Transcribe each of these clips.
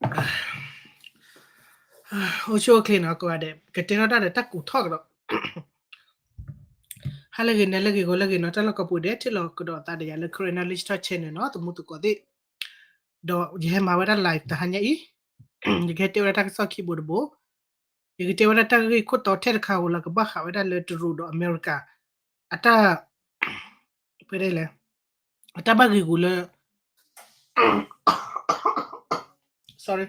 အိၣ်ဆူၣ်အိၣ်ချ့နီၤ ကိးဂၤဒဲး ကတဲထီၣ်တၢ်ဒီးတၢ်ကူးထီၣ်ကဒီး ဟါလၢအဂ့ၤ နၤလၢအဂ့ၤ ဂီၤလၢအဂ့ၤနီၤ တၢ်လီၢ်ကိးပူၤဒဲး ထံၣ်လိာ်ကဒီးသးဒီးယၤလၢ Karen Knowledge Talk Channel နီၤ သမူသကိးသ့ၣ် ဒီးယဟဲမၤဝဲဒၣ် live တဟါညါအံၤ ယကဟဲတဲဝဲဒၣ်တၢ်ကစီၣ်ခံဘိတဘိ ယကတဲဝဲဒၣ်တၢ်ဂ့ၢ်ခိၣ်တီထဲတခါဧိၤလၢကဘၣ်ဃးဝဲဒၣ်လၢတရူးဒီးအမဲရကၤ အတၢ် ဖဲလဲၣ် အတၢ်ဘၣ်ဂ့ၢ်ဂူာ်လၢ sorry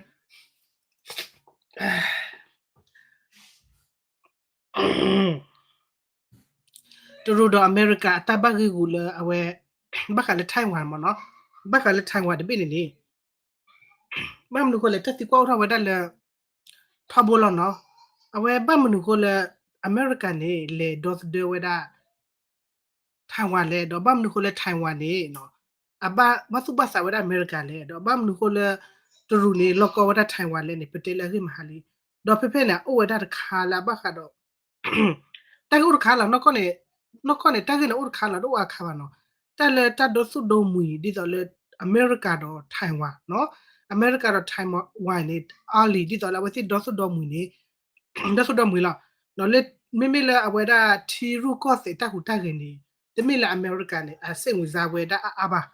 တရူးဒီးအမဲရကၤ အတၢ်ဘၣ်ဂ့ၢ်ဂူာ်လၢအဝဲ ဘၣ်ဃးလၢ Taiwan မ့ၢ်နီၤ ဘၣ်ဃးလၢ Taiwan တဘ့ၣ်န့ၣ်န့ၣ် ဘၣ်မနုၤဃိလဲၣ် တၢ်သံကွၢ်အိၣ်ထီၣ်ဝဲဒၣ်လၢ ထီဘိလီၤနီၤ အဝဲဘၣ်မနုၤဃိလၢ အမဲရကၤန့ၣ် လဲၤဒီသဒၢဝဲဒၣ် Taiwan လဲၣ် ဒီးဘၣ်မနုၤဃိလၢ Taiwan န့ၣ် အဘၣ်ဘၣ်သူၣ်ဘၣ်သးဝဲဒၣ်အမဲရကၤလဲၣ် ဒီးဘၣ်မနုၤဃိလၢ တရူးန့ၣ် လီၢ်ကီဝဲဒၣ် Taiwan လဲၣ်န့ၣ် ပတဲလၢအဂ့ၢ်မဟါလံ ဒီးဖဲဖဲန့ၣ် အိၣ်ဝဲဒၣ်တခါလၢအဘၣ်ဃးဒီး တၢ်ဂ့ၢ်အိၣ်တခါလီၤ နီၢ်ကီၢ်န့ၣ် နီၢ်ကီၢ်န့ၣ် တၢ်ဂ့ၢ်န့ၣ်အိၣ်တခါလီၤ တအိၣ်အခါဘၣ်နီၤ တၢ်လၢတၢ်ဒီသူၣ်ဒီမှံၤ ဒ်သိးလၢ အမဲရကၤဒီး Taiwan နီၤ အမဲရကၤဒီး Taiwan န့ၣ် အါလံ ဒ်သိးလၢအဝဲသ့ၣ်ဒီသူၣ်ဒီမှံၤန့ၣ် ဒီသူၣ်ဒီမှံၤလီၤ ဒီးလၢ မ့မ့ၢ်လၢအဝဲဒၣ်ထံရူၢ်ကီၢ်သဲးတၢ်ဟူးတၢ်ဂဲၤန့ၣ် တမ့ၢ်လၢအမဲရကၤန့ၣ် အစ့ၣ်ဝင်စားဝဲဒၣ်အါအါဘၣ် ဒ်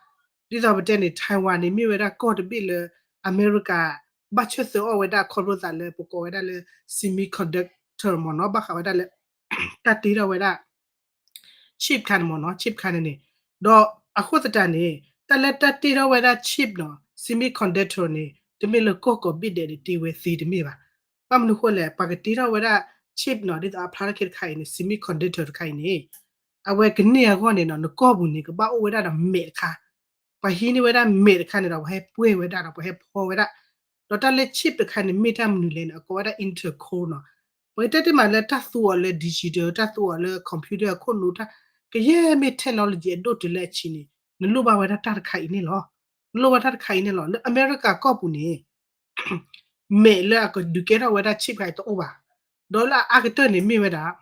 သိးပတဲန့ၣ် Taiwan န့ၣ် မ့ၢ်ဝဲဒၣ်ကီၢ်တဘ့ၣ်လၢ အမဲရကၤ ဘၣ်ဆၢၣ်သၢအီၣ်ဝဲဒၣ်ခီဖျိသးလၢပကိးဝဲဒၣ်လၢ semiconductor မ့ၢ်နီၤ ဘၣ်ဃးဝဲဒၣ်လၢ တၢ်တ့ထီၣ်ဝဲဒၣ် chip ခါန့ၣ်မ့ၢ်နီၤ chip ခါန့ၣ်န့ၣ် ဒီးအဃိသတးန့ၣ် တၢ်လၢတၢ်တ့ထီၣ်ဝဲဒၣ် chip နီၤ semiconductor န့ၣ် တမ့ၢ်လၢကီၢ်ကိးဘ့ၣ်ဒဲးန့ၣ်တ့ဝဲသ့တမ့ၢ်ဘၣ် ဘၣ်မနုၤဃိလဲၣ် ပှၤကတ့ထီၣ်ဝဲဒၣ် chip နီၤ ဒ်သိးအဖျါထီၣ်က့ၤတခါအံၤန့ၣ် semiconductor တခါအံၤန့ၣ် အဝဲကန့ၢ်အဂီၢ်န့ၣ်နီၤ နကီၢ်ပူၤန့ၣ် ကဘၣ်အိၣ်ဝဲဒၣ်ဒီးမဲာ်တခါ ပှၤဟံးန့ၢ်ဝဲဒၣ်မဲာ်တခါန့ၣ်ဒီး ပှၤဟဲပှဲၢ်ဝဲဒၣ်ဒီး ပှၤဟဲဖီဝဲဒၣ် ဒီးတၢ်လၢ chip တခါန့ၣ် မ့ၢ်တၢ်မနုၤလဲၣ်န့ၣ် အကိးဝဲဒၣ် interconnect နီၤ ပကတဲတ့ၢ်မးလၢတၢ်သူအီၤလၢ digital တၢ်သူအီၤလၢ computer အခိၣ်နူာ် တၢ်ကယဲၢ်မ့ၢ် technology အဒိၣ်တုၤလၢအဆံးန့ၣ် နလိၣ်ဘၣ်ဝဲဒၣ်တၢ်တခါအံၤန့ၣ်လီၤ နလိၣ်ဘၣ်တၢ်တခါအံၤန့ၣ်လီၤ လၢအမဲရကၤကီၢ်ပူၤန့ၣ် မဲာ်လၢအကဒုးကဲထီၣ်ဝဲဒၣ် chip တခါအံၤတအိၣ်ဘၣ် ဒီးလၢအအါကတၢၢ်န့ၣ် မ့ၢ်ဝဲဒၣ်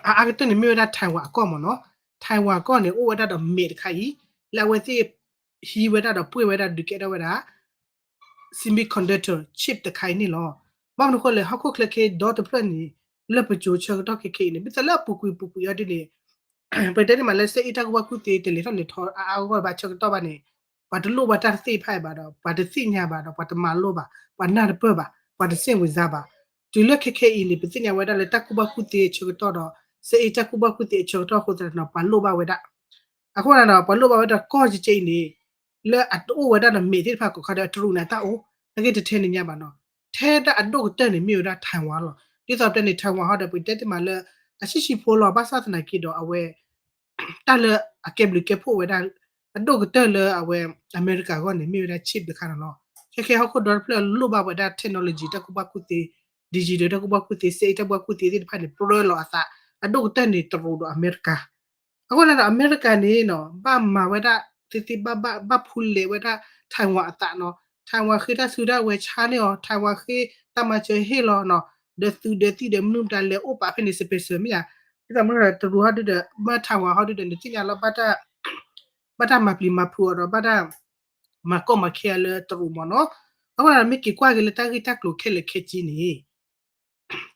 အအါကတၢၢ်န့ၣ်မ့ၢ်ဝဲဒၣ် Taiwan အကီၢ်မ့ၢ်နီၤ Taiwan ကီၢ်န့ၣ် အိၣ်ဝဲဒၣ်ဒီးမဲာ်တခါအံၤ လၢအဝဲသ့ၣ်ဟံးဝဲဒၣ်ဒီးပှဲၢ်ဝဲဒၣ်ဒုးကဲထီၣ်ဝဲဒၣ် semiconductor chip တခါအံၤန့ၣ်လီၤ ဘၣ်မနုၤဃိလဲၣ် ဟီၣ်ခိၣ်ချၢခဲအံၤဒီတဖျၢၣ်န့ၣ် လၢပစိၤဆၢကတီၢ်ခဲခဲအံၤန့ၣ် မ့ၢ်သးလၢအပူၤကွံာ်ပူၤကွံာ်အီၤဒ်န့ၣ် ပတဲတ့ၢ်မးလၢစ့အ့ၣ်တၢ်ကူၣ်ဘၣ်ကူၣ်သ့တလဲၤထီၣ်လဲၤထီအါအါဂီၢ်ဂီၢ်ဘၣ်ဆၢကတီၢ်ဘၣ်န့ၣ် ပှၤတလိၣ်ဘၣ်တၢ်တသ့ၣ်တဖၣ်အံၤဘၣ်ဒီး ပှၤတသ့ၣ်ညါဘၣ်ဒီး ပှၤတမၤလိဘၣ် ပှၤနၢ်တပၢၢ်ဘၣ် ပှၤတစ့ၣ်ဝင်စားဘၣ် တုၤလၢခဲခဲအံၤန့ၣ် ပသ့ၣ်ညါဝဲဒၣ်လၢတၢ်ကူၣ်ဘၣ်ကူၣ်သ့အဆၢကတီၢ်ဒီး စ့အ့ၣ်တၢ်ကူၣ်ဘၣ်ကူၣ်သ့အဆၢကတီၢ်အဃိသတးဒီး ပှၤလိၣ်ဘၣ်ဝဲဒၣ် အဃိသတးဒီး ပှၤလိၣ်ဘၣ်ဝဲဒၣ်ကီၢ်ကဲကဲအံၤန့ၣ် လၢအတအိၣ်ဝဲဒၣ်ဒီးမဲာ်သ့ၣ်တဖၣ်ကိးခါဒီး တရူးန့ၣ်တၢ်အိၣ် နာ်က့တထဲန့ၣ်ညါဘၣ်နီၤ ထဲဒၣ်အဒိၣ်ကတၢၢ်န့ၣ် မ့ၢ်ဝဲဒၣ် Taiwan လီၤ ဒ်သိးပတဲန့ၣ် Taiwan ဟီဒီး ပတဲတ့ၢ်မးလၢ အဆံးဆံးဖိလီၤ ဘၣ်ဆၣ်သနာ်က့ဒီးအဝဲ တၢ်လၢအကဲဘျုးကဲဖှိၣ်ဝဲဒၣ် အဒိၣ်ကတၢၢ်လၢအဝဲ အမဲရကၤအဂီၢ်န့ၣ် မ့ၢ်ဝဲဒၣ် chip တခါန့ၣ်လီၤ. ခဲခဲဟီၣ်ခိၣ်ဒီတဖျၢၣ်လိၣ်ဘၣ်ဝဲဒၣ် technology တၢ်ကူၣ်ဘၣ်ကူၣ်သ့ digital တၢ်ကူၣ်ဘၣ်ကူၣ်သ့ စ့အ့ၣ်တၢ်ကူၣ်ဘၣ်ကူၣ်သ့သ့ၣ်တဖၣ်န့ၣ် ပြၢလီၤအသး အဒိၣ်ကတၢၢ်န့ၣ် တရူးဒီးအမဲရကၤ အဃိန့ၣ်ဒီး အမဲရကၤန့ၣ်နီၤ ဘၣ်မၤဝဲဒၣ်သ့သ့ဘၣ်ဘၣ် ဘၣ်ဖူလဲၤဝဲဒၣ် Taiwan အသးနီၤ Taiwan ဃ့တၢ်စုတၢ်ဝဲၤဆါန့ၢ်အီၤ Taiwan ဃ့တၢ်မၤစၢၤဟ့ၣ်လီၤနီၤ ဒီးသုးဒီးသံၣ်ဒီးမနုၤမတၤလဲၤအိၣ်ပာ်ဖဲန့ၣ် special မ့ၢ်ဧါ ဒ်သိးမ့ၢ်တရူးဟီဒုဒီး မ့ၢ် Taiwan ဟီဒုဒီး နသ့ၣ်ညါလီၤ ဘၣ်တၢ်မၤပျံၤမၤဖုးအီၤဒီး ဘၣ်တၢ်မၤကီမၤခဲအီၤလၢတရူးမ့ၢ်နီၤ အဃိန့ၣ်ဒီး မ့ၢ်က့ၤကွၢ်က့ၤလၢတၢ်ဂ့ၢ်တၢ်ကျိၤခဲလၢာ်ခဲဆ့န့ၣ်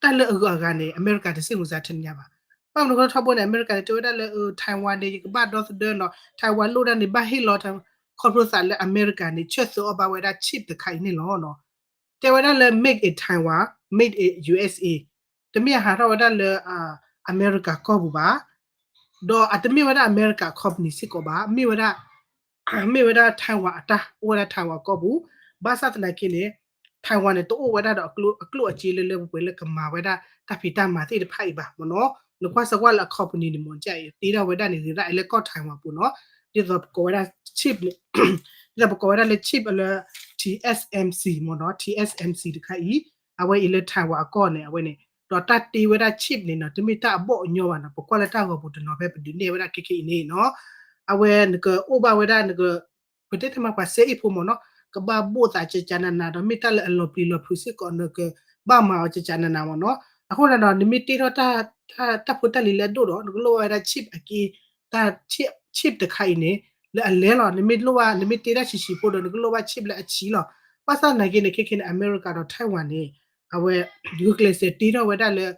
တၢ်လၢအဂုၤအဂၤန့ၣ် အမဲရကၤတစ့ၣ်မုၢ်စါထဲန့ၣ်ညါဘၣ်. ဘၣ်မနုၤဃိထီဘိန့ၣ် အမဲရကၤန့ၣ် တဲဝဲဒၣ်လၢ Taiwan န့ၣ် ယကဘၣ်ဒီသဒၢနီၤ Taiwan လိၣ်ဒၣ်န့ၣ် ဘၣ်ဟ့ၣ်လီၤ ခီဖျိသးလၢအမဲရကၤန့ၣ် ဆၢၣ်သၢအီၣ်ဘၣ်ဝဲဒၣ် chip တခါအံၤန့ၣ်လီၤ. တဲဝဲဒၣ်လၢ made in Taiwan, made in U S A တမ့ၢ်အဟးထီၣ်ဝဲဒၣ်လၢ အမဲရကၤကီၢ်ပူၤဘၣ် ဒီးအတမ့ၢ်ဝဲဒၣ်အမဲရကၤ company စ့ၢ်ကီးဘၣ် မ့ၢ်ဝဲဒၣ် မ့ၢ်ဝဲဒၣ် Taiwan အတၢ် အိၣ်ဝဲဒၣ် Taiwan ကီၢ်ပူၤ ဘၣ်ဆၣ်သနာ်က့န့ၣ် Taiwan န့ၣ် တအိၣ်ဝဲဒၣ်ဒီးအကျိၣ်အစ့လၢလၢပှဲၤပှဲၤလၢကမၤဝဲဒၣ် တၢ်ဖံးတၢ်မၤသ့ၣ်တဖၣ်အံၤဘၣ်မ့ၢ်နီၤ နကွၢ်စၢၤကွၢ်လၢအ company န့ၣ်မ့ၢ် ကဲအံၤ တ့ထီၣ်ဝဲဒၣ်န့ၣ် ဂ့ၤဒၣ်အံၤလၢကီၢ် Taiwan ပူၤနီၤ ဒ်သိးပကိးဝဲဒၣ် chip န့ၣ် ဒ်သိးပကိးဝဲဒၣ်လၢ chip လၢ T S M C မ့ၢ်နီၤ T S M C တခါအံၤ အဝဲအံၤလၢ Taiwan အကီၢ်န့ၣ် အဝဲန့ၣ် ဒီးတၢ်တ့ဝဲဒၣ် chip န့ၣ်နီၤ တမ့ၢ်တၢ်အဘီၣ်အညီဘၣ်နီၤ ပကွၢ်လၢတၢ်ဂီၤပူၤတနီၤဖဲ ပဒုးနဲၣ်ဝဲဒၣ်ခဲခဲအံၤန့ၣ်နီၤ အဝဲနကအိၣ်ဘၣ်ဝဲဒၣ်နက ပတဲတ့ၢ်မးပှၤစ့အ့ၣ်ဖိမ့ၢ်နီၤ ကဘၣ်ဘိၣ်သးကကနနၤ ဒီးမ့ၢ်တၢ်လၢအလီၤပျံၤလီၤဖုးစ့ၢ်ကီး နကဘၣ်မၤအီၤကကနနၤမ့ၢ်နီၤ အဃိန့ၣ်ဒီး နမ့ၢ်တ့ထီၣ် တၢ်ဖိတၢ်လံၤလၢအဒိၣ်ဒီး နကလိၣ်ဘၣ်ဝဲဒၣ် chip အက့ တၢ် chip တခါအံၤန့ၣ် လၢအလဲၤလီၤ. နမ့ၢ်လိၣ်ဘၣ် နမ့ၢ်တ့တၢ်ဆံးဆံးဖိဒီး နကလိၣ်ဘၣ် chip လၢအဆံးလီၤ. ဘၣ်ဆၣ်သနာ်က့န့ၣ် ခဲခဲန့ၣ် အမဲရကၤဒီး Taiwan န့ၣ် အဝဲ ဂုာ်ကျဲးစၢးတ့ထီၣ်ဝဲဒၣ်လၢ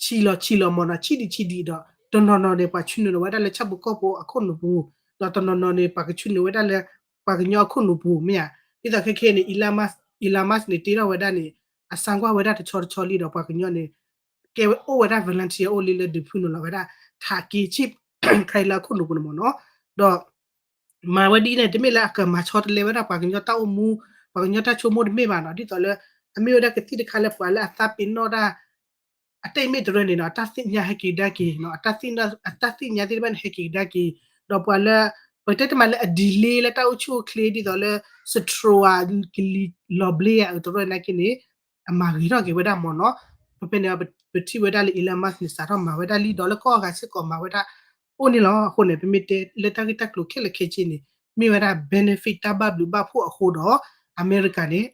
ဆံးလီၤဆံးလီၤမ့ၢ်နီၤ ဆံးဒံးဆံးဒံးဒီး တနီၤနီၤန့ၣ် ပှၤဆှၢနုာ်လီၤဝဲဒၣ်လၢဆၣ်ဖိကီၢ်ဖိအခိၣ်နူာ်ပူၤ, ဒီးတနီၤနီၤန့ၣ် ပှၤကဆှၢနုာ်ဝဲဒၣ်လၢ ပှၤကညီအခိၣ်နူာ်ပူၤ မ့ၢ်ဧါ. ဒ်သိးခဲခဲန့ၣ် Elon Musk, Elon Musk န့ၣ် တ့ထီၣ်ဝဲဒၣ်န့ၣ် အစါကွၢ်ဝဲဒၣ်တဆီတဆီလံဒီး ပှၤကညီန့ၣ် ကဲဝဲအိၣ်ဝဲဒၣ် volunteer အိၣ်လံလၢဒုးဖုနုာ်လီၤဝဲဒၣ် ထးက့ chip ခါအံၤလၢအခိၣ်နူာ်ပူၤန့ၣ်မ့ၢ်နီၤ. ဒီး မၤဝဲဒ်န့ၣ် တမ့ၢ်လၢအကမၤဆီတလဲဝဲဒၣ်ပှၤကညီတၢ်အိၣ်မူ ပှၤကညီတၢ်ဆိကမိၣ်တမ့ၢ်ဘၣ်နီၤ. ဒ်သိးလၢ အမ့ၢ်ဝဲဒၣ်ကသံၣ်တခါလၢပှၤလၢအသးပ့ၤနီၣ်တၢ် အတၢ်အံၤမ့ၢ်တရၢန့ၣ်နီၤ အတၢ်သ့ၣ်ညါဟဲက့ၤကဒါက့ၤနီၤ အတၢ်သ့ၣ်ညါသ့ၣ်တဖၣ်န့ၣ် ဟဲက့ၤကဒါက့ၤ ဒီးပှၤလၢ ပတဲတမံၤလၢအ delay လၢတၢ်အိၣ်ဆူၣ်အိၣ်ချ့ ဒ်သိးလၢ စထြိဝါ ကလံၤလီၤဘျ့ဧါ အတရၢနာ်က့န့ၣ် အမၤဂ့ၤထီၣ်က့ၤဝဲဒၣ်မ့ၢ်နီၤ. ပဖဲန့ၣ် ပထံၣ်ဝဲဒၣ်လၢ Elon Musk န့ၣ် စးထီၣ်မၤဝဲဒၣ်လံ ဒီးလၢကီၢ်အဂၤစ့ၢ်ကီးမၤဝဲဒၣ်အိၣ်န့ၣ်လီၤ. အဃိန့ၣ် ပမ့ၢ်တဲလၢတၢ်ဂ့ၢ်တၢ်ကျိၤခဲလၢာ်ခဲဆ့န့ၣ် မ့ၢ်ဝဲဒၣ် benefit တၢ်ဘၣ်ဘျုးဘၣ်ဖှိၣ်အဃိဒီး အမဲရကၤန့ၣ်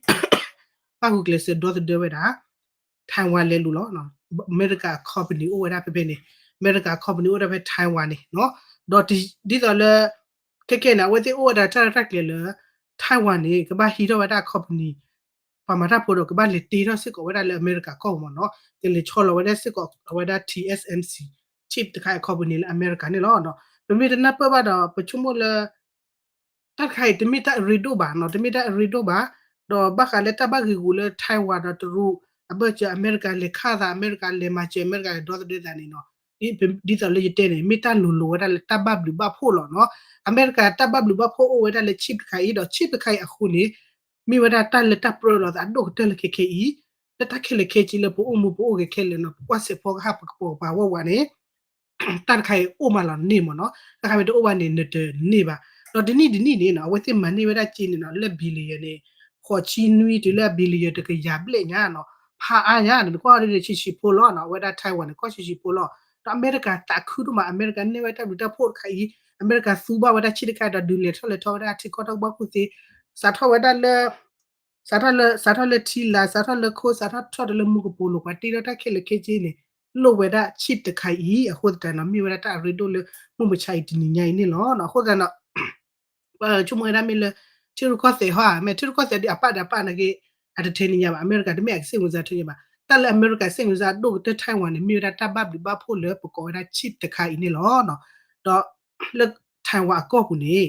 ဘၣ်ဂုာ်ကျဲးစၢးဒီသဒၢဝဲဒၣ် Taiwan လဲၤလူၤလီၤ. အမဲရကၤ company အိၣ်ဝဲဒၣ်ဖဲဖဲန့ၣ် အမဲရကၤ company အိၣ်ဝဲဒၣ်ဖဲ Taiwan န့ၣ်နီၤ. ဒီးဒ်သိးလၢ ခဲကဲန့ၣ် အဝဲသ့ၣ်အိၣ်ဝဲဒၣ်တၢ်ရဲၣ်တၢ်ကျဲၤလၢ Taiwan န့ၣ် ကဘၣ်ဟံးထီၣ်ဝဲဒၣ် company ပှၤမၤတၢ်ဖိဒီး ကဘၣ်လဲၤတ့ထီၣ်စ့ၢ်ကီးဝဲဒၣ်လၢအမဲရကၤကီၢ်ပူၤမ့ၢ်နီၤ, ကလဲၤဆီလီၤဝဲဒၣ်စ့ၢ်ကီးအဝဲဒၣ် T S M C chip တခါအံၤ company လၢအမဲရကၤန့ၣ်လီၤ. ပမ့ၢ်တနၢ်ပၢၢ်ဘၣ်ဒီး ပဆိကမိၣ်လၢ တၢ်တခါအံၤ တမ့ၢ်တၢ်အရ့ဒိၣ်ဘၣ်နီၤ, တမ့ၢ်တၢ်အရ့ဒိၣ်ဘၣ်, ဒီးဘၣ်ဃးလၢတၢ်ဘၣ်ဂ့ၤဂူာ်လၢ Taiwan ဒီးတရူး အဘၢၣ်စၢၤ အမဲရကၤလဲၤခးသး အမဲရကၤလဲၤမၤစၢၤ အမဲရကၤလဲၤဒီသဒၢသးန့ၣ်နီၤ, ဒ်သိးလၢယတဲန့ၣ် မ့ၢ်တၢ်လိၤလိၤဝဲဒၣ်လၢတၢ်ဘၣ်ဘျုးဘၣ်ဖှိၣ်လီၤနီၤ. အမဲရကၤတၢ်ဘၣ်ဘျုးဘၣ်ဖှိၣ်အိၣ်ဝဲဒၣ်လၢ chip တခါအံၤ ဒီး chip တခါအံၤအဃိန့ၣ် မ့ၢ်ဝဲဒၣ်တၢ်လၢတၢ်ပြၢလိာ်သးအဒိၣ်ကတၢၢ်လၢခဲခဲအံၤ, လၢတၢ်ခဲလၢာ်ခဲဆ့လၢပအိၣ်မူပအိၣ်ဂဲၤခဲလၢာ်နီၤ, ပကွၢ်စဲးဖီကဟၣ် ပကပိာ်ကပၤဝဲဝးန့ၣ် တၢ်တခါအံၤအိၣ်မးလီၤန့ၣ်မ့ၢ်နီၤ, တၢ်တခါမ့ၢ်တအိၣ်ဘၣ်န့ၣ် နတန့ၢ်ဘၣ်. ဒီးတနံၣ်တနံၣ်န့ၣ်နီၤ အဝဲသ့ၣ်မၤန့ၢ်ဝဲဒၣ်စ့န့ၣ်နီၤ လၢ billion န့ၣ် ဃိးဆံနွံတုၤလၢ billion တကယၤဘျဲၣ်ညါနီၤ, ဖးအါညါနီၤ, နကွၢ်အီၤဒ်န့ၣ် ဆံးဆံးဖိလီၤနီၤ, အဝဲဒၣ် Taiwan န့ၣ် ကီၢ်ဆံးဆံးဖိလီၤ. ဒီးအမဲရကၤသးခုဒိၣ်မး, အမဲရကၤန့ၢ်ဝဲတၢ်ဘျုးတၢ်ဖှိၣ်တခါအံၤ, အမဲရကၤသူဘၣ်ဝဲဒၣ် chip တခါအံၤဒီး ဒုးလဲၤထီၣ်လဲၤထီဝဲဒၣ်ထံကီၢ်တၢ်ကူၣ်ဘၣ်ကူၣ်သ့, စးထီၣ်ဝဲဒၣ်လၢ စးထီၣ်လၢ စးထီၣ်လၢထံလာ် စးထီၣ်လၢခိ စးထီၣ်ထီၣ်တုၤလၢမူကပိာ်လိၤ ပှၤတ့ထီၣ်တၢ်ခဲလၢာ်ခဲဆ့န့ၣ် လိၣ်ဝဲဒၣ် chip တခါအံၤ, အဃိသတးနီၤ မ့ၢ်ဝဲဒၣ်တၢ်အရ့ဒိၣ်လၢ မုၢ်မဆါအံၤတနံၤညါအံၤန့ၣ်လီၤ. အဃိသတးနီၤ ပဆိကမိၣ်ဝဲဒၣ်မ့ၢ်လၢ ထံရူၢ်ကီၢ်သဲးဟီဧါ, မ့ၢ်ထံရူၢ်ကီၢ်သဲးဒ်အပၢ်ဒီးအပၢ်နာ်က့ အတထဲန့ၣ်ညါဘၣ်, အမဲရကၤတမ့ၢ်အကစ့ၣ်မုၢ်စၢ်ထဲန့ၣ်ဘၣ်, တၢ်လၢအမဲရကၤစ့ၣ်မုၢ်စၢ်အဒိၣ်ကတၢၢ် Taiwan န့ၣ် မ့ၢ်ဝဲဒၣ်တၢ်ဘၣ်ဘျုးဘၣ်ဖှိၣ်လၢပကိးဝဲဒၣ် chip တခါအံၤန့ၣ်လီၤ. ဒီးလၢ Taiwan အကီၢ်ပူၤန့ၣ်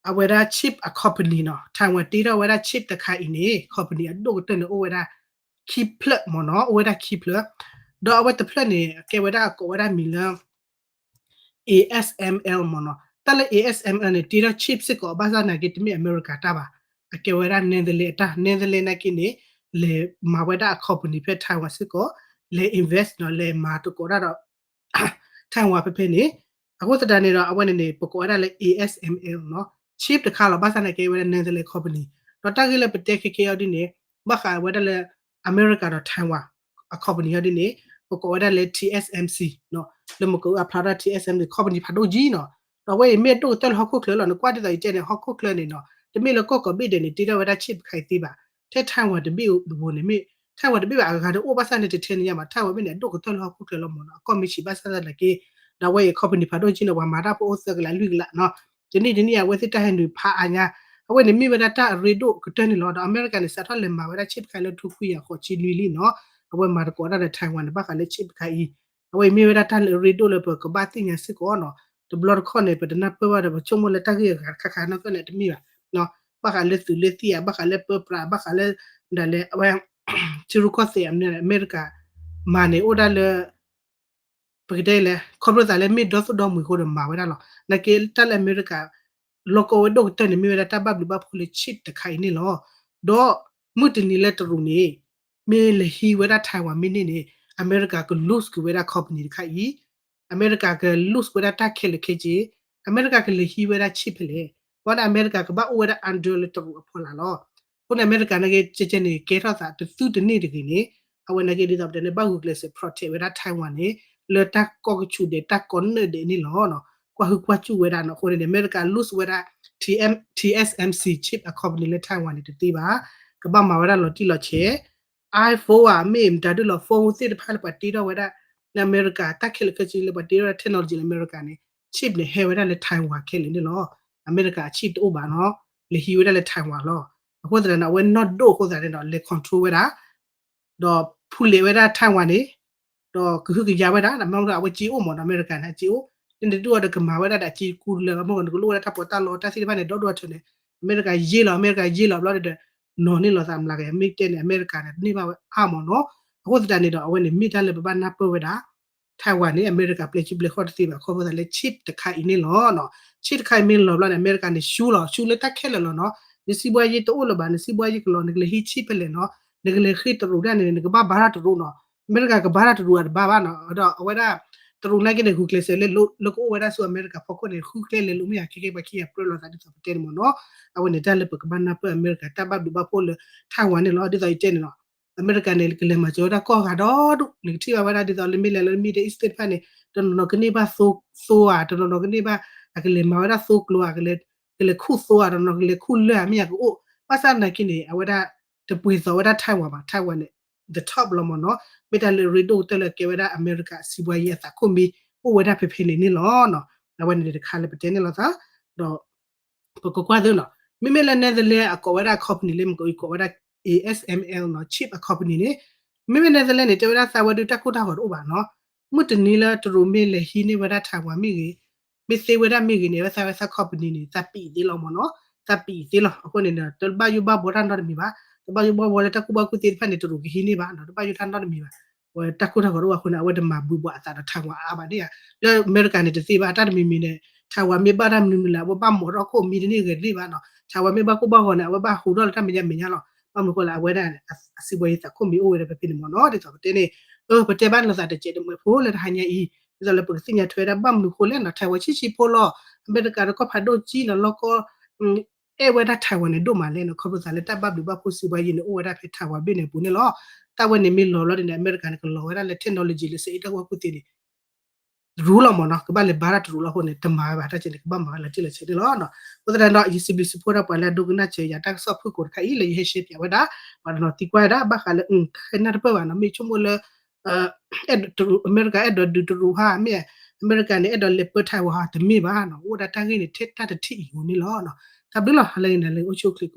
အဝဲဒၣ် chip အ company နီၤ, Taiwan တ့ထီၣ်ဝဲဒၣ် chip တခါအံၤန့ၣ် company အဒိၣ်ကတၢၢ်န့ၣ် အိၣ်ဝဲဒၣ်ခံဖျၢၣ်မ့ၢ်နီၤ, အိၣ်ဝဲဒၣ်ခံဖျၢၣ်, ဒီးအဝဲတဖျၢၣ်န့ၣ် အကဲဝဲဒၣ်အကိးဝဲဒၣ်မံၤလၢ A S M L မ့ၢ်နီၤ, တၢ်လၢ A S M L န့ၣ် တ့ထီၣ် chip စ့ၢ်ကီး ဘၣ်ဆၣ်နာ်က့ တမ့ၢ်အမဲရကၤတၢ်ဘၣ်, အကဲဝဲဒၣ် Netherlands အတၢ်, Netherlands နာ်က့န့ၣ် လဲၤမၤဝဲဒၣ်အ company ဖဲ Taiwan စ့ၢ်ကီး, လဲၤ invest နီၤ, လဲၤမၤသကိးတၢ်ဒီး Taiwan ဖဲဖဲန့ၣ်, အဃိသတးန့ၣ်ဒီး အဝဲန့ၣ်န့ၣ် ပကိးဝဲဒၣ်လၢ A S M L နီၤ, chip တခါလီၤ, ဘၣ်ဆၣ်နာ်က့ဝဲဒၣ် Netherlands company, ဒီးတၢ်ဂ့ၢ်လၢပတဲခဲခဲအံၤဒ်န့ၣ် ဘၣ်ဃးဝဲဒၣ်လၢ အမဲရကၤဒီး Taiwan အ company အံၤဒ်န့ၣ် ပကိးဝဲဒၣ်လၢ T S M C နီၤ, လၢမကအူအဖျါထီၣ် T S M C company ဖးဒိၣ်ကံနီၤ, ဒီးအဝဲအံၤမ့ၢ်အဒိၣ်ကတၢၢ်လၢဟီၣ်ခိၣ်ချၢလီၤ, နကွၢ်ဒ်သိးယတဲန့ၣ် ဟီၣ်ခိၣ်ချၢန့ၣ်နီၤ, တမ့ၢ်လၢကီၢ်ကိးဘ့ၣ်ဒဲးန့ၣ် တ့ထီၣ်ဝဲဒၣ် chip တခါအံၤသ့ဘၣ်, ထဲ Taiwan တဘ့ၣ်အပူၤန့ၣ်မ့ၢ် Taiwan တဘ့ၣ်ဘၣ် အဂၤတအိၣ် ဘၣ်ဆၣ်န့ၣ် တထဲန့ၣ်ညါဘၣ်, Taiwan မ့ၢ်န့ၣ်အဒိၣ်ကတၢၢ်လၢဟီၣ်ခိၣ်ချၢလီၤမ့ၢ်နီၤ, အကီၢ်မ့ၢ်ဆံးဘၣ်ဆၣ်သနာ်က့, ဒီးအဝဲအံၤ company ဖးဒိၣ်ကံနီၤ, ပှၤမၤတၢ်ဖိအိၣ်သၢကလးလွံၢ်ကလးနီၤ, တနံၣ်တနံၣ်အဝဲသ့ၣ်တၢ်ဟဲနုာ်ဖးအါညါ, အဝဲန့ၣ်မ့ၢ်ဝဲဒၣ်တၢ်အရ့ဒိၣ်ကတၢၢ်န့ၣ်လီၤ. ဒီးအမဲရကၤန့ၣ် စးထီၣ်လဲၤမၤဝဲဒၣ် chip တခါအံၤလၢ two thousand ဃိးဆံနွံလံနီၤ, အဝဲမၤသကိးတၢ်ဒီး Taiwan န့ၣ် ဘၣ်ဃးလၢ chip တခါအံၤ, အဝဲအံၤမ့ၢ်ဝဲဒၣ်တၢ်လၢအရ့ဒိၣ်လၢပကဘၣ်သ့ၣ်ညါစ့ၢ်ကီးနီၤ, တဘျီတခီၣ်န့ၣ် ပတနၢ်ပၢၢ်ဘၣ်ဒီး ပဆိကမိၣ်လၢတၢ်ဂ့ၢ်အဂၤတခါခါနီၢ်ကီၢ်န့ၣ်တမ့ၢ်ဘၣ်, ဘၣ်ဃးလၢသုးလၢသံၣ်ဧါ, ဘၣ်ဃးလၢပၢပြး, ဘၣ်ဃးလၢ ဒ်လဲၣ် အဝဲ ထံရူၢ်ကီၢ်သဲးအမ့ၢ် အမဲရကၤ မၤန့ၣ်အိၣ်ဒၣ်လၢ ပကတဲလဲၣ် ခီဖျိသးလၢမ့ၢ်ဒီသိၣ်ဒီမှံၤအဃိဒီးမၤဝဲဒၣ်လီၤ. နာ်က့တၢ်လၢအမဲရကၤ လီၢ်ကီဝဲဒိၣ်ကတၢၢ်န့ၣ် မ့ၢ်ဝဲဒၣ်တၢ်ဘၣ်ဘျုးဘၣ်ဖှိၣ်လၢ chip တခါအံၤန့ၣ်လီၤ. ဒီးမုၢ်တနံၤလၢတရူးန့ၣ် မ့ၢ်လဲၤဟံးဝဲဒၣ် Taiwan မ့ၢ်န့ၢ်န့ၣ် အမဲရကၤက lose ကွံာ်ဝဲဒၣ် company တခါအံၤ, အမဲရကၤက lose ဝဲဒၣ်တၢ်ခဲလၢာ်ခဲဆ့, အမဲရကၤကလဲၤဟံးဝဲဒၣ် chip ဖဲလဲၣ်, ဘၣ်ဒီးအမဲရကၤကဘၣ်အိၣ်ဝဲဒၣ် under လၢတရူးအဖီလာ်လီၤ. အဃိန့ၣ် အမဲရကၤနာ်က့ ကဲကဲန့ၣ် ကဲထီၣ်သးတသုတန့ၢ်တဂ့ၤန့ၣ်, အဝဲနာ်က့ဒ်သိးပတဲန့ၣ် ဘၣ်ဂုာ်ကျဲးစၢး protect ဝဲဒၣ် Taiwan န့ၣ် လၢတၢ်ကီကဆူးဒဲး တၢ်ကီနၢၣ်ဒဲးန့ၣ်လီၤ. ကွၢ်ဟုကွၢ်စူၣ်ဝဲဒၣ်နီၤ. အဃိန့ၣ်န့ၣ် အမဲရကၤ lose ဝဲဒၣ် T M, T S M C chip အ company လၢ Taiwan န့ၣ်တသ့ဘၣ်. ကဘၣ်မၤဝဲဒၣ်လီၤတံၢ်လီၤဆဲး iPhone ဧါ မ့ၢ်မတၤဒုလီၤ phone သ့ၣ်တဖၣ်လၢပှၤတ့ထီၣ်ဝဲဒၣ် လၢအမဲရကၤ တၢ်ခဲလၢာ်ခဲဆ့လၢပှၤတ့ထီၣ်ဝဲဒၣ် technology လၢအမဲရကၤန့ၣ် chip န့ၣ် ဟဲဝဲဒၣ်လၢ Taiwan ခဲလၢာ်န့ၣ်လီၤ. အမဲရကၤအ chip တအိၣ်ဘၣ်နီၤ, လဲၤဟံးဝဲဒၣ်လၢ Taiwan လီၤ. အဃိသတးန့ၣ် အဝဲနီၢ်ဒိၣ်အဃိသတးန့ၣ်ဒီး လဲၤ control ဝဲဒၣ် ဒီးဖူလဲၤဝဲဒၣ် Taiwan န့ၣ် ဒီးကဟုကယာ်ဝဲဒၣ် မ့ၢ်အဝဲကၠ့အိၣ်မးနီၤ, အမဲရကၤန့ၣ် အကၠ့အိၣ်, န့ၣ်တဒူၣ်အီၤဒီးကမၤဝဲဒၣ်ဒီးအကၠ့ကူလၢာ် မ့ၢ်နကလိၣ်ဝဲဒၣ်တၢ်ပီးတၢ်လီတၢ်သ့ၣ်တဖၣ်န့ၣ် ဒီဒိၣ်အထၢၣ်န့ၣ် အမဲရကၤယ့လီၤ, အမဲရကၤယ့လီၤဘျီဒီး နီၤန့ၢ်လီၤသးမျးကယၤ မ့ၢ်တဲန့ၣ် အမဲရကၤန့ၣ် တန့ၢ်ဘၣ်ဝဲအါမးနီၤ. အဃိသတးန့ၣ်ဒီး အဝဲန့ၣ်မ့ၢ်တၢ်လၢပဘၣ်နၢ်ပၢၢ်ဝဲဒၣ် Taiwan န့ၣ် အမဲရကၤပျဲၢ်စုပျဲၢ်ဃီတသ့ဘၣ် ခီဖျိသးလၢ chip တခါအံၤန့ၣ်လီၤ. chip တခါအံၤမ့ၢ်လီၤဘျီန့ၣ် အမဲရကၤန့ၣ် ဆူလီၤ ဆူလၢတၢ်ခဲလၢာ်လီၤနီၤ. နစံးဘှါယ့တအိၣ်လၢၤဘၣ်, နစံးဘှါယ့ကလီၤ နကလဲၤဟံး chip ဖဲလဲၣ်နီၤ, နကလဲၤဃ့တရူးဒၣ်န့ၣ် နကဘၣ်ဘါထီၣ်တရူးနီၤ. အမဲရကၤကဘါထီၣ်တရူးအတဘၣ်ဘၣ်နီၤ, ဒီးအဝဲဒၣ် တရူးနာ်က့န့ၣ် ဂုာ်ကျဲးစၢးလၢ လၢကအိၣ်ဝဲဒၣ်ဆူအမဲရကၤဖီခိၣ်န့ၣ် ဃုကျဲလဲၤလိာ်မ့ၢ်ဧါ ခဲကဲပှၤခံဂၤပြၢလိာ်သးဒ်သိးပတဲန့ၣ်မးနီၤ. အဝဲန့ၣ်တၢ်လၢပကဘၣ်နၢ်ပၢၢ်အမဲရကၤတၢ်ဘၣ်ဘျုးဘၣ်ဖှိၣ်လၢ Taiwan န့ၣ်လီၤ. ဒ်သိးယတဲန့ၣ်နီၤ အမဲရကၤန့ၣ် ကလဲၤမၤစၢၤဝဲဒၣ်ကီၢ်ဂၤဒီဒူၣ် နကထံၣ်ဘၣ်ဝဲဒၣ်ဒ်သိးလၢမ့ၢ်လဲၤလၢ Middle East သ့ၣ်တဖၣ်န့ၣ် တနီၤနီၤကန့ၢ်ဘၣ်သိဝဲဧါ, တနီၤနီၤကန့ၢ်ဘၣ် အကလဲၤမၤဝဲဒၣ်သိကျိၤဧါ, ကလဲၤခူၣ်သိဧါ, တနီၤနီၤကလဲၤခူၣ်လၢၢ်ဧါ မ့ၢ်ယၤကအိၣ်, ဘၣ်ဆၣ်နာ်က့န့ၣ် အဝဲဒၣ် တပှ့ၤသိးဝဲဒၣ် Taiwan ဘၣ်, Taiwan န့ၣ် the top လီၤမးနီၤ. မ့ၢ်တၢ်လၢအရ့ဒိၣ်ကတၢၢ်လၢကဲဝဲဒၣ်အမဲရကၤအစံးဘှါယ့အသးခိၣ်မံ အိၣ်ဝဲဒၣ်ဖဲဖဲန့ၣ်န့ၣ်လီၤ. အဝဲန့ၣ်တခါလၢပတဲန့ၣ်လိာ်သး ဒီး ပကကွၢ်သ့နီၤ, မ့မ့ၢ်လၢ Netherlands အကိးဝဲဒၣ် company လၢမ့ၢ်ကိးဝဲဒၣ် A S M L နီၤ, chip အ company န့ၣ်, မ့မ့ၢ် Netherlands န့ၣ် တဲဝဲဒၣ်သးဝဲဒုးတၢ်ကိၢ်တၢ်ဂီၤတအိၣ်ဘၣ်နီၤ. မုၢ်တနံၤလၢတရူးမ့ၢ်လဲၤဟံးန့ၢ်ဝဲဒၣ် Taiwan မ့ၢ်ဂ့ၤ, မ့ၢ်သ့ဝဲဒၣ်မ့ၢ်ဂ့ၤန့ၣ် အဝဲသးဝဲသး company န့ၣ် သးပံးသ့လီၤမးနီၤ, သးပံးသ့လီၤ. အဃိန့ၣ်ဒီး တဘၣ်ယိၣ်ဘၣ်ဘှီတၢ်နီတမံၤဘၣ်, တဘၣ်ယိၣ်ဘၣ်ဘှီလၢတၢ်ကူၣ်ဘၣ်ကူၣ်သ့သ့ၣ်တဖၣ်န့ၣ် တရူးကဟံးန့ၢ်ဘၣ်နီၤ, တဘၣ်ယိၣ်တၢ်နီတမံၤဘၣ်. ဝဲတၢ်ကိၢ်တၢ်ဂီၤတအိၣ်ဘၣ်အဃိန့ၣ် အဝဲတမၤဘုးဘှီးအသးဒီး Taiwan အါဘၣ်န့ၣ်ဧါ. လၢအမဲရကၤန့ၣ်တသ့ဘၣ်, တၢ်တမံၤမံၤန့ၣ် Taiwan မ့ၢ်ဘၣ်တၢ်မနုၤမနုၤလဲၣ် အဝဲဘၣ်မိာ်ထီၣ်ခိၣ်မံတန့ၢ်ဂဲၤတန့ၢ်ဘၣ်နီၤ, Taiwan မ့ၢ်ဘၣ်ကိၢ်ဘၣ်ဂီၤန့ၣ် အဝဲဘၣ်ဟူးထီၣ်လၢတၢ်မဲာ်ညါမဲာ်ညါလီၤ. ဘၣ်မနုၤဃိလဲၣ် အဝဲဒၣ် အစံးဘှါယ့သးခိၣ်မံအိၣ်ဝဲဒၣ်ဖဲဖဲန့ၣ်မးနီၤ. ဒ်သိးပတဲန့ၣ် အၢ ပတဲဘၣ်လိာ်သးတစဲးတမှဲၤဖိလၢတဟါညါအံၤ ဒ်သိးလၢပကသ့ၣ်ညါထွဲဝဲဒၣ် ဘၣ်မနုၤဃိလဲၣ်နီၤ Taiwan ဆံးဆံးဖိလီၤ, အမဲရကၤဒီးကီၢ်ဖးဒိၣ်ကံနီၤ လီၢ်ကီ အဲၣ်ဝဲဒၣ် Taiwan န့ၣ်ဒိၣ်မးလဲၣ်နီၤ, ခီဖျိသးလၢတၢ်ဘၣ်ဘျုးဘၣ်ဖှိၣ်စံးဘှါယ့န့ၣ် အိၣ်ဝဲဒၣ်ဖဲ Taiwan ဘ့ၣ်န့ၣ်အပူၤန့ၣ်လီၤ. တၢ်ဝဲန့ၣ်မ့ၢ်လီၤဘျီန့ၣ် အမဲရကၤန့ၣ် ကလီၤဝဲဒၣ်လၢ technology လၢစ့အ့ၣ်တၢ်ကူၣ်ဘၣ်ကူၣ်သ့န့ၣ် တရူးလီၤမးနီၤ, ကဘၣ်လဲၤဘါတၢ်တရူးလီၤအဃိန့ၣ် တမၤဝဲဘၣ်တၢ်ကဲန့ၣ် ကဘၣ်မၤဝဲလၢတ့ၢ်လီၤဆဲးန့ၣ်လီၤ. အဃိသတးဒီး ယစံးဘျုးစံးဖှိၣ်ဒၣ်ပှၤလၢအဒိကနၣ်စၢၤယၤတၢ်ကစီၣ်ဖုၣ်ကိာ်တခါအံၤ လၢယဟဲရှဲပၠးဝဲဒၣ် ပှၤတနီၤသံကွၢ်ဝဲဒၣ် ဘၣ်ဃးလၢ တၢ်နၢ်တပၢၢ်ဘၣ်နီၤ, မ့ၢ်ဆိကမိၣ်လၢ အမဲရကၤအဲၣ်ဒိးဒုးတရူးဟါ မ့ၢ် အမဲရကၤန့ၣ် အဲၣ်ဒိးလဲၤပၢ Taiwan ဟါ တမ့ၢ်ဘၣ်နီၤ, အိၣ်ဒၣ်တၢ်ဂ့ၢ်န့ၣ် ထဲတၢ်တထံၣ်အံၤအဃိန့ၣ်လီၤ. တၢ်ဘျုးလီၤ လၢယနၤလၢအိၣ်ဆူၣ်အိၣ်ချ့ကိး